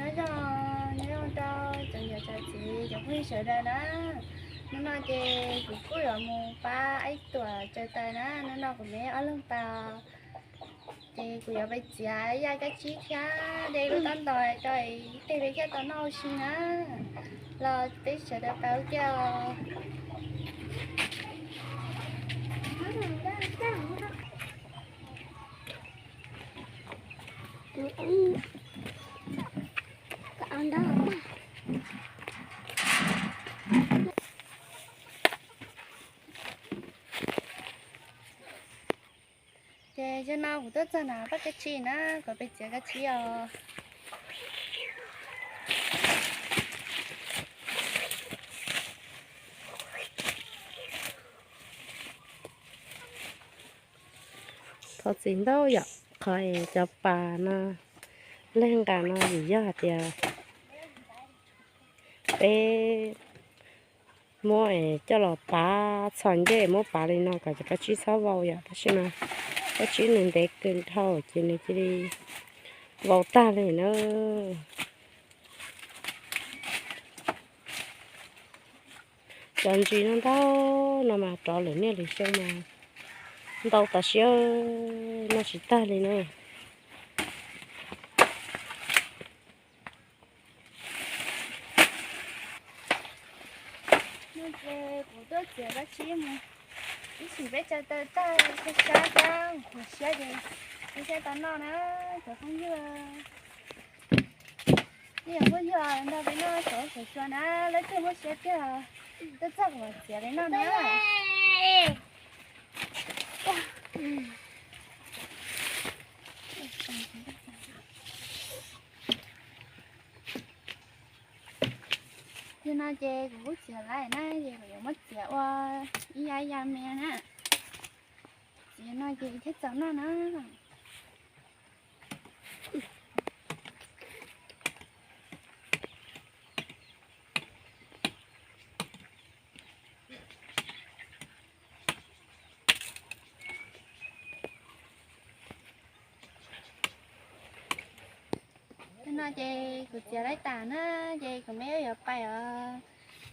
Nyob zoo, nyob zoo rau cov niam cov txiv cov phooj ywg sawv daws na. Hnub no ces kuv kuj yuav mus pab Aib Tuam tsaws taws na. Hnub no kuv me ob leeg pais, ces kuv yuav pais txiav ib yam kab tsib thiab de lub taub ntaus rau ib teg peb thiaj tau noj ua si na. Los peb sawv daws pais ua ke os. Ces zaum no kuv tuaj txog na pab kab tsib na, kuv pais txiav kab tsib os. Thov txim ntau yom, qhov es cov pas no, leej nqa no vim yog hais tias peb muab coj los pav txhos ncej, muab pav li no kom cov kab tsib txhob vau yom, tab sis mas kab tsib nws ntev kawg dhau ces nws cia li vau tag li na. Cov ntsis no ntau no mas rov lwm niaj lwm xyoo mas ntau tas siab, noj tsis tag li na. No ces kuv tuaj txiav kab tsib mus, ib chim peb tsaws taws tag sab sab thiab kuv siab ces peb thiaj tau noj na cov phooj ywg. Nej yog phooj ywg nrog peb noj sov sov xyuas na, leej twg muaj siab tiag tuaj txog kuv mam txiav peb noj na. Yog no ces kuv kuj txiav lawm na, ces kuv yuav muab txiav ua ib yam ib yam me na. Txiav no ces thiaj txaus noj na. Hnub no ces kuv txiav laib tas na, ces kuv me wb yuav pais os.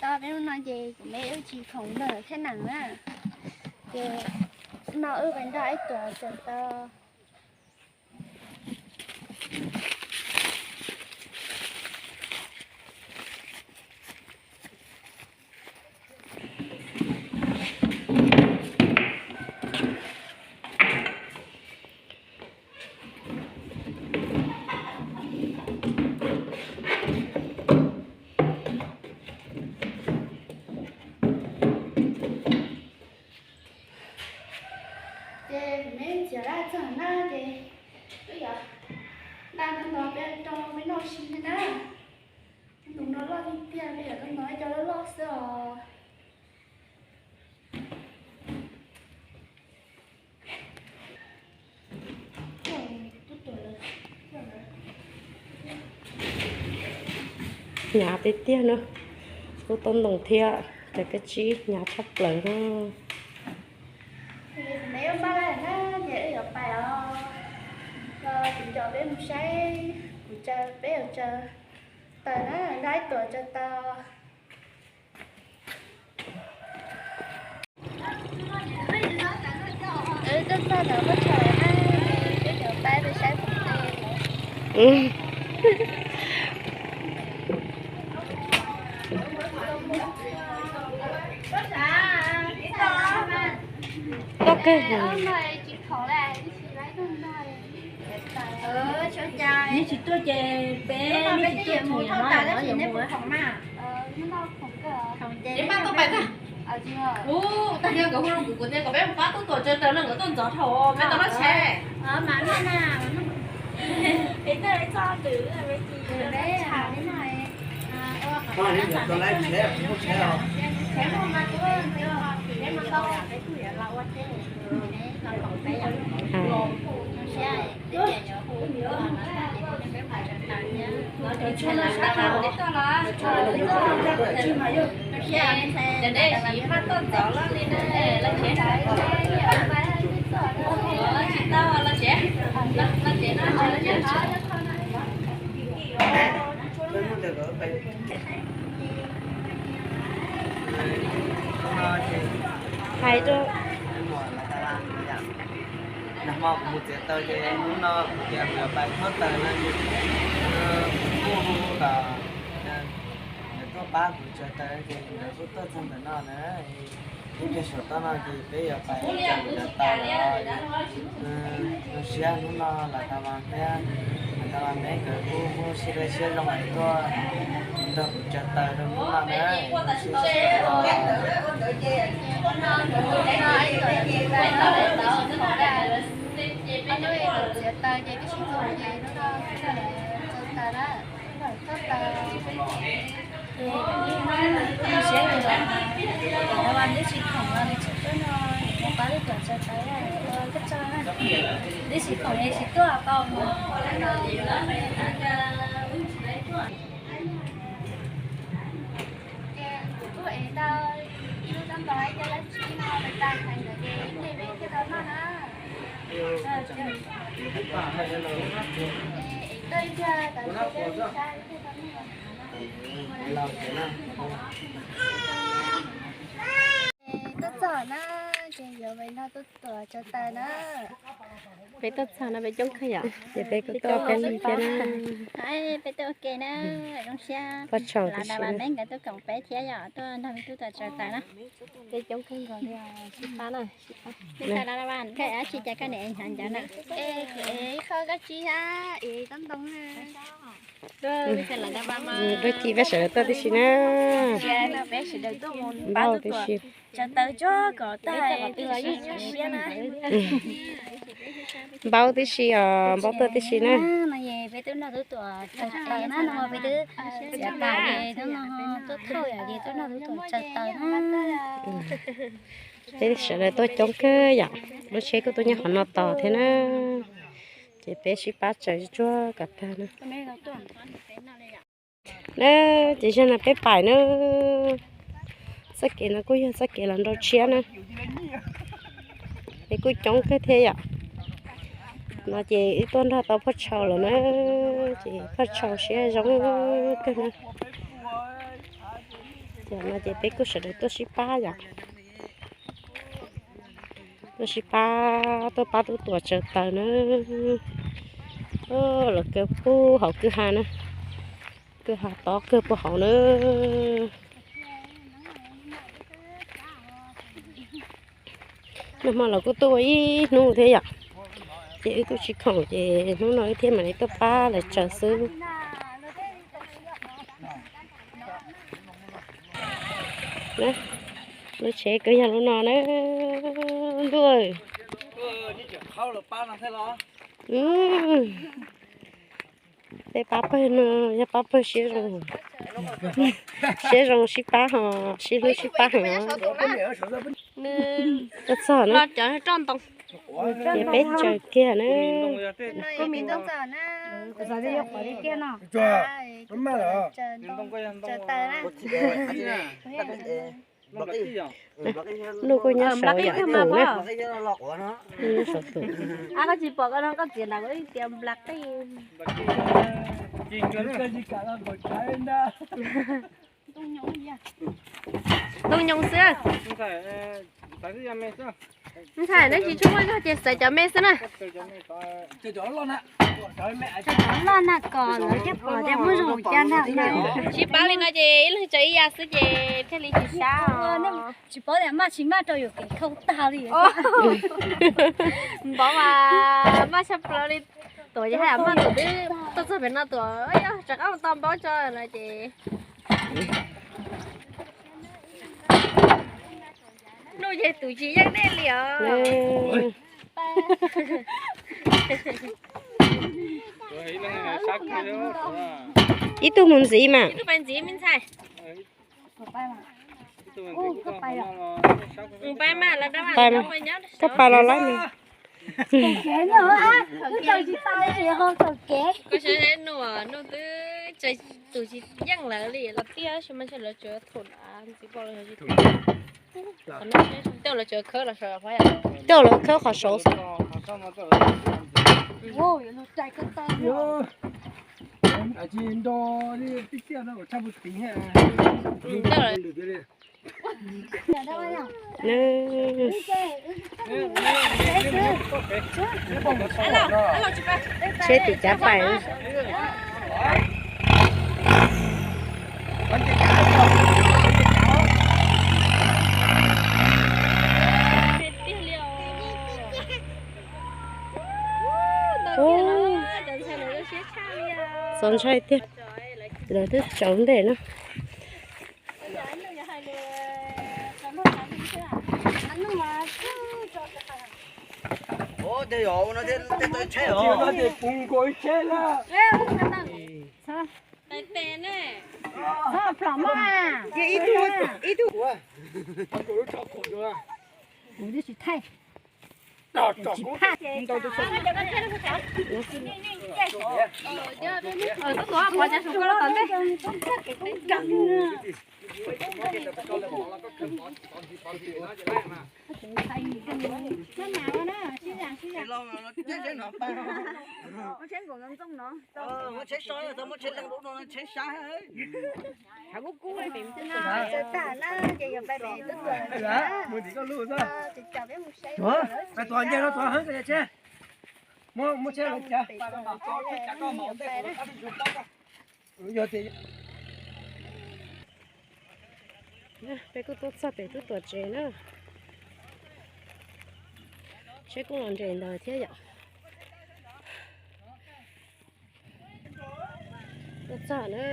Tau peb hnub no ces kuv me wb tsis khoom ntawm thaj nees na, ces no wb pais nrog ib tuam tsaws taws. Ces kuv me txiav laj txog na ces wb yuav nqa ntawm no peb rau peb noj si na. Tus no loj tiag tiag, peb yuav tus no ib co loj loj xwb os. Hnyav tiag tiag na, lub taub ntoos thiab cov kab tsib hnyav tshaj plaws na. Ces kuv me wb npaj lawm na, ces wb yuav pais os. Los kuv coj peb mus saib kuv tsaws, peb yuav tsaws taws na, nrog ib tuam tsaws taws. Wb tuaj txog ntawm qub chaw lawm na, peb yuav pab peb saib qhov ntej. Koj kawg. Neb tsis tuaj ces peb neb tsis tuaj ces yuav mus. Ub, tag kis nkawd hu rau kuv, kuv tias kom peb mus pab tub tuam tsaws taws no, nkawd tuaj ntxov dhau, peb tau lub tsheb. Cov dej siv maj tuaj ntxov loj li na, los tsev, los tsev, los tsev no, los tsev. Hais rau. Nag hmo kuv mus txiav taws ces hnub no kuv tias kuv yuav pais thob taws no ces kuv kuj hu kom nkawd tuaj pab kuv tsaws taws ces nkawd kuj tuaj txog ntawm no na. Ib pliag saum toj no ces peb yuav pais tsaws taws lawm. Zoo siab hnub no los tau los thiab, los tau los peb nkawd kuj muaj siab dawb siab zoo es tuaj nrog kuv tsaws taws rau hnub no na. Txiav taws ces twb sib txuas ces hnub no tsaws taws na. Siab, twb tsis khoom los twb tsis tuaj no, pab lub tuam tsaws taws, twb tsis khoom es tsis tuaj tau. Kuv kuj ev tau ib lub tsob ntoo ib co dab tsi no, tas tas hais ntawd ces ib pliag peb thiaj tau noj na. Ev tau ib pliag tas thiaj tau noj. Tuaj txog na, ces yuav peb nrog tuaj tuam tsaws taws na. Peb tuaj txog no peb coob kawg yom, ces peb kuj tuaj peb li thiab na. Peb tuaj ua ke na, zoo siab. Pab tsaug, lam da vas neb nkawd tuaj koom peb thiab yom, tuaj nrog peb tuaj tuam tsaws taws na. Peb coob kawg nkaus li, sib pab na, sib pab. Peb tas lam da vas, koj dab tsi cas koj niam hnyav ncawv na? Ib qho dab tsi na, ev tsob ntoo na. Dab tsi peb sawv daws tuaj tib si na. Peb sawv daws tuaj mus npau tib si. Tsaws taws tsuag kom tag, siab na. Npau tib si os, npau tuaj tib si na. No es peb twb nrog tub tuam tsaws taws na, no peb twb txiav taws es hnub no tuaj thauj yom, ces twb nrog tub tuam tsaws taws na. Peb sawv daws tuaj coob kawg yom, lub tsheb kuj tuaj nyob qhov no tos thiab na. Ces peb sib pab tsaws tsuag kom tag na. Na, ces zaum no peb pais na. Txoj kev no kuj yog txoj kev los nrau tshiab na. Peb kuj coob kawg thiab yom. No ces wb tuaj nrog tau Phoj Tshau lawm na. Ces Phoj Tshau siab zoo kawg na. Ces no ces peb kuj sawv daws tuaj sib pab yom. Tuaj sib pab, tuaj pab tub tuam tsaws taws na. Lawv kaw puag hauv kwj ha na. Kwj ha tob kawg puag hauv na. Nag hmo los kuj tuaj ua ib hnub thiab yom. Ces wb kuj tsis khoom ces hnub no wb thiaj mam li tuaj pab lawv tsaws xwb. Lub tsheb kuj yog lub no na. Ntuj, peb pab pawg no yog pab pawg siab zoo, siab zoo sib pab ho, sib hlub sib pab heev. Tuaj txog na, ces peb tsaws kiag na. Nuj kuj nyob saum yam tus na. Nyob saum tus. Koj tsis pom koj no koj txiav nram ua ib tias nplas qij. Ntoo nyoos xwb. Ntxhais, neb tsis tshua muaj zog ces xaiv cov me xwb na. Cov loj na kom lawv thiaj pom tias muaj zog cas ntag. Tsis pab li no ces ib leeg tsaws ib yam xwb ces thiaj li tsis sab os. Tsis paub tias maj tsis maj rau yuam kev khau tag li. Npov mas maj tshaj plaws li. Tuam ces haj yam maj, tuam twb tuaj txog pem no tuam yog rov qab mus tau npov tso no ces. Nuj ces tus tsis yeej dej li os. Ib tug mus ntxiv mas. Ib tug pais ntxiv me ntxhais. Koj pais los lawm mas. Koj saib nuj, nuj twb tsis yeej lawv li los tiag, tab sis mas ntshe lawv tsuas thum ntxiv pom los tsis thum. Tej lawv tsuas khawb los saud, tej lawv khawb qhov saud xwb. Tsheb tim cav pais. Txaus ntshai tiag, lawv twb tsaus ntev na. Peb kuj tuaj txog pem tub tuam tsev na. Tsheb kuj los nres ntawd thiab yom. Tuaj txog na.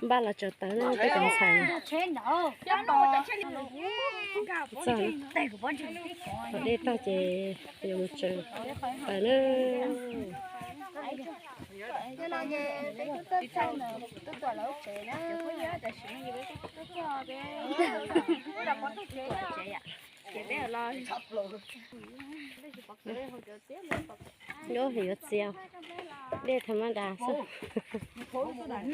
Npaj los tsaws taws na tej cov ntxhais. Txog, tom dej tag ces yuav mus tsaws taws na. Yuav yuav txias, dej tham ma das xwb. Coob dhau.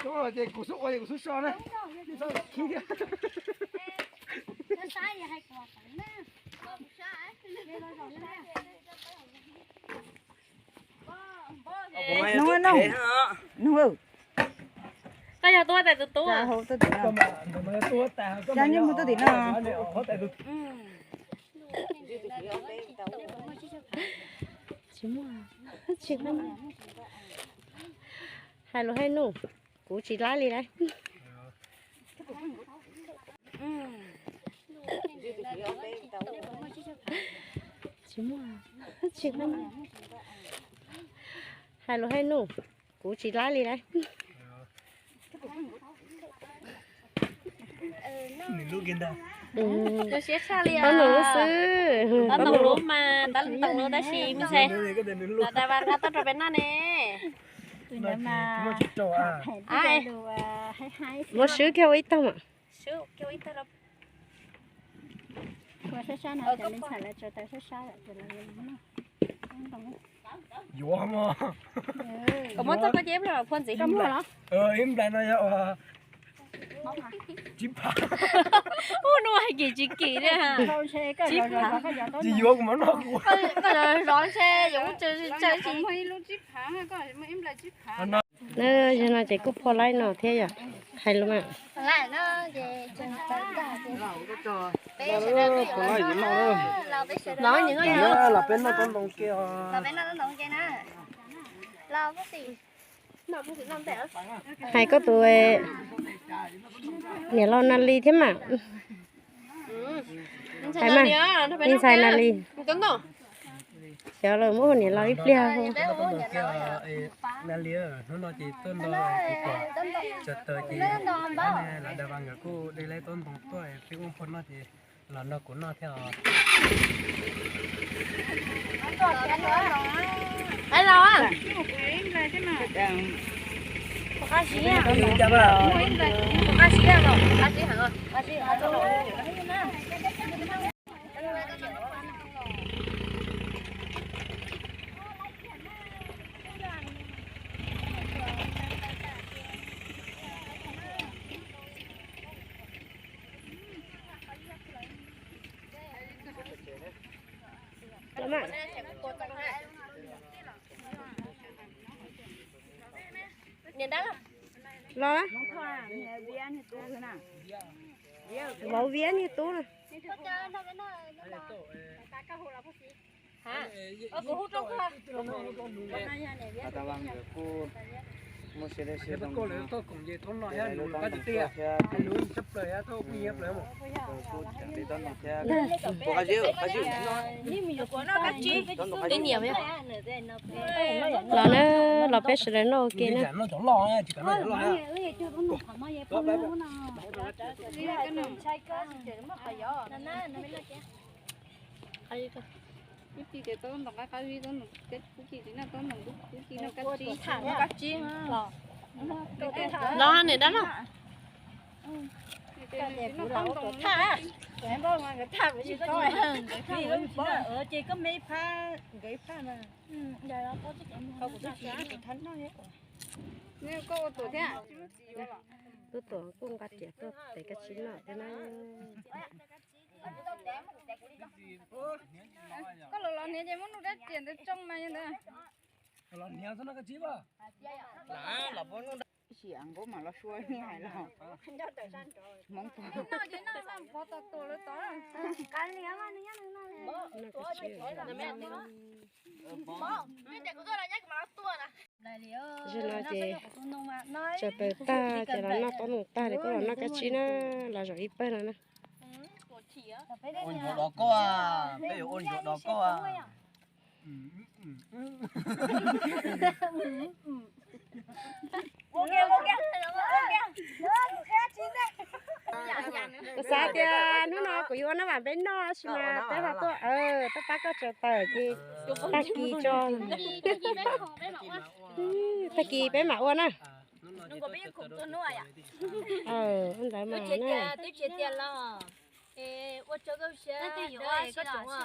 Coob ces kuv xub ua ces kuv xub so na. Nug, nug. Koj yog tuaj tais tus tub. Cas mus tuaj tim no? Tsis muaj, tsis muaj. Hais lus hais nus, kuv tsis laib li lauj. Tsis muaj, tsis muaj. Hais lus hais nus, kuv tsis laib li lauj. Ob nus lub xwb. Ob nus lub mas, ob nus lub tab sis me ntxhais, los da vas nqa tuaj rau peb noj ne. Muab swb kiag ua ib tag mas. Yuav mas. Koj muab txoj koj cev plag phua ntxiv koj muag los? Ib nplais no yog tsib phav. Ub, nus hais kim tsis kim li. Tsis yuav kuv mam noj kuv. Koj zov ntshe yuav muab tsaws tsaws tsis muaj ib lub tsib phav, koj muaj ib nplais tsib phav. Zaum no ces kuj phua laib no thiab yom, hais lus mas. Los peb noj toob ntoo ke os. Hais koj tus niam laus Nas Lis thiab mas. Hais mas, me ntxhais Nas Lis, xyov lawm muab hu niam laus ib pliag. Nas Lis, hnub no ces tuaj nrog kuv pog tsaws taws ces los da vas nkawd kuj de laib toob ntoo tuaj, peb kuj phua noj ces los nrog kuv noj thiab os. Los, vauv Viab niag tub na. Los na, los peb sawv daws noj ua ke na. Los niam dab laug. Tub Tuam kuj nqa riam tuaj tes kab tsib noj thiab na. Koj los los hniav ces muab nuj kab riam ntawd tsoo mas ntawd. Tab sis av nkaub mas los sua hais los Hmoob pov. Zaum no ces tsaws taws tag ces los noj taub noog tag ces kuj los noj kab tsib na, los zaum ib pawg no na. Ua ncuav dov koj, peb yuav ua ncuav dov koj. Kuv xav tias hnub no kuv yuav ua nab vam peb noj tab sis mas peb ho tuaj, tuaj pab koj tsaws taws ces tag kis tso. Tag kis peb mam ua na. Ntawd mas na. Twb tsis tias los, ua tso koj siab, koj tseem ua.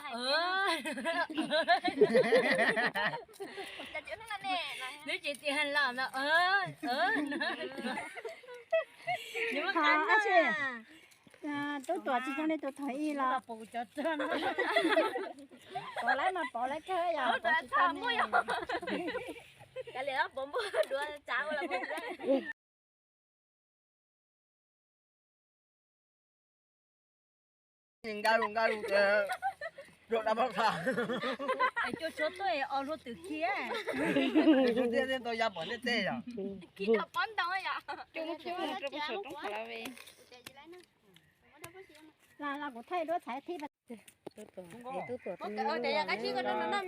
Twb tsis tias los no. Tub Tuam tsis zoo li tus thaum ub los. Pov lawv mas pov lawv kawg yom. Nqa lus nqa lus, rau dab pab tha. Es cua tshuav tuaj es os luag twm kiag. Cua tshuav tiaj tiaj tau ya pom ntiaj teb yom. Cua tshuav rau peb saum roob qhov lawm. Los kuv thaij duab txhais thib. Tub Tuam, tub Tuam tus me noob.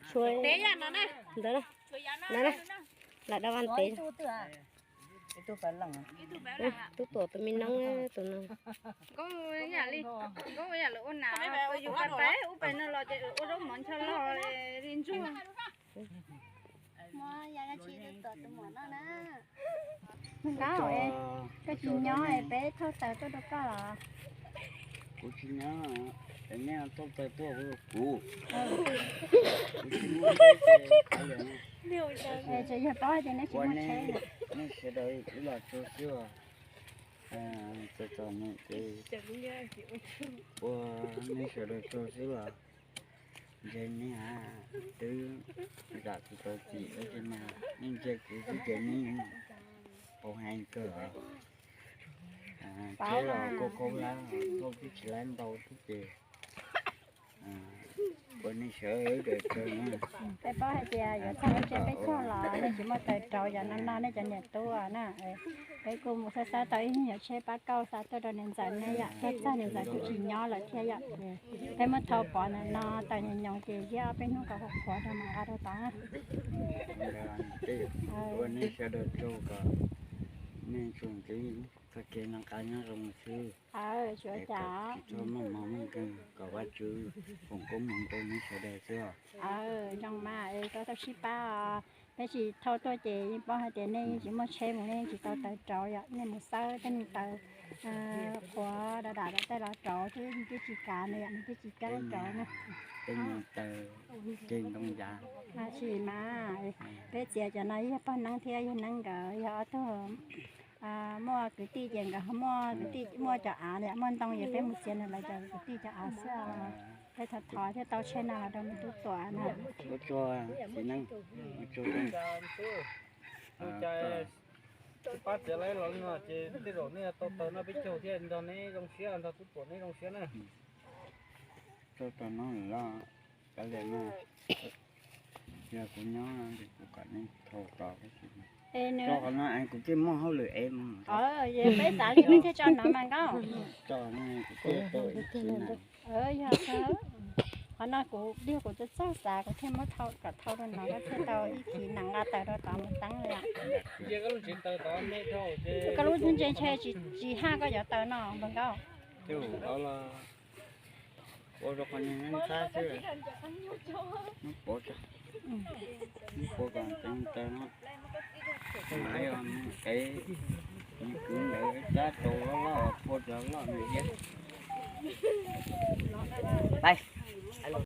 Tshuav ntawd na, lam dab vaj tev. Tub Tuam tus me noob tus no. Nkauj yam li, nkauj yam lawv ua nas, yus pais pais ub pais no los ces ua zaub mov ncho log li ntsuag. Koj tsis nyob es peb thauj taws tuaj rau koj los? Kuv tsis nyob, es nej thauj taws tuaj rau kuv. Kuv tsis muaj tsheb. Tseem yog paub hais tias neb tsis muaj tsheb. Nej sawv daws wb los tsaug xwb os. Txom txom nyem ces ua nej sawv daws tsaug xwb os. Ntshe nej twb zam tsis tau txim tab sis mas nej ntsia kuv xwb ces nej yeej paub heev kawg os. Tsheb los kuj khaub hlab, kuj tsis laib ntau thiab ces ua nej sawv daws tsaug na. Peb paub hais tias yuav txog lub tsheb peb txog los nej tsis muaj taws rauv, yog no no nej cov niam tub na. Peb kuj mus xawb xawb tau ib nyuag tsheb pab kauj xa tuaj rau niam ntxawm ne yom, tuaj txog niam ntxawm kuj tsis nyob lawm thiab yom. Peb muab thau pov ntawm no taws nyoos nyoos ces ziab ob peb hnub kom qhuav qhuav rau mam nqa rau tod na. Ua nej sawv daws tsaug kom nej tsuas ntxiv txoj kev noj qab nyob zoo xwb. Tsis txhob muaj mob muaj nkeeg, kom Vajtswv foom koob hmoov rau nej sawv daws xwb os. Zoo mas, koj tau sib pab os. Peb tsis thauj tuaj ces yeej paub hais tias nej yeej tsis muaj tsheb mus, nej yeej tsis tau taws rauv yom, nej mus xawb tej niag taws qhuav dam dam tej los rauv xwb, nws twb tsis kav na yom, nws twb tsis keeb rauv na. Tej niag taws ces ntoo yav. Tab sis mas peb txiav cov no yog pog neeb thiab yawg neeb nkawd yog ob tug muaj kwv tij ces nkawd muaj kwv tij muaj cov av, muaj ntoo ces peb mus txiav nrog lawv cov kwv tij cov av xwb os. Peb thov thov thiaj tau tsheb no los rau me tub Tuam na. Ua tsaug txiv neej, ua tsaug. Ua cas pab txiav laib los li no ces tej zaum nej tau taws no peb caug thiaj nrog neb zoo siab, nrog tub Tuam neb zoo siab na. Tau taws no lawm los kav liam no, yog kuv nyob ces kuv kom nej thau tod, rau qhov no es kuv thiaj muaj hauj lwm ev mus. Peb xav li nej thiaj tso no mas nkauj. Tso no kuv thiaj tau ev tiv na. Yog qhov no kuv, yog kuv txawj txawj xav kuv thiaj muab thau kom thau rau no thiaj tau ib tiv nees nqa taws rau tod mus teeb li. Koj lub ntse ntshe tsis haj koj yuav taws no npawg nkauj. Ua rau qhov niag neeg txhab xwb, muab puav tso, muab puav kom ceev taws no. Ev, nws kwv ntawd cab rau loj loj, puav cov loj nws iab. Pais.